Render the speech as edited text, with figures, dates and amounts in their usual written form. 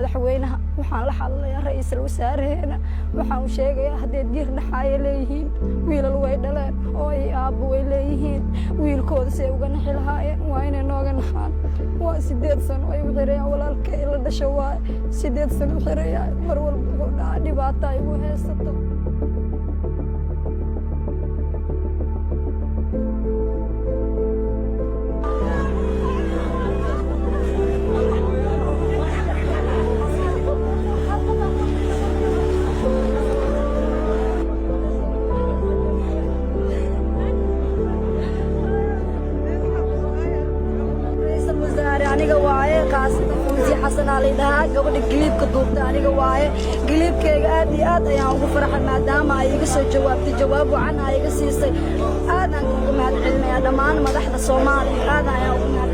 Madaxweynaha, waxaan la hadlayaa ra-iisul wasaaraheena. Waxaan u sheegayaa, hadday diir dhaxaaya leeyihiin, wiilal way dhaleen oo ay aabbo way leeyihiin, wiilkooda si ay uga naxi lahaayeen waa inay nooga naxaan. Waa 8 sano ay u xirayaan. Walaalkay la dhasho waaye, 8 sano u xirayaa. Mar walba wuxuu dhahaa dhibaata ay igu haysato. Ra-iisul wasaare, aniga waaye qaasida Fuusi Xasan aa laydhahaa, gabadha clip-ka duubta aniga waaye. Clip-kayga aad iyo aad ayaan ugu farxay maadaama ay iga soo jawaabtay, jawaab wacan ay iga siisay. Aad aan uga mahad celinayaa dhammaan madaxda Soomaaliya, aad ayaan uga mahad.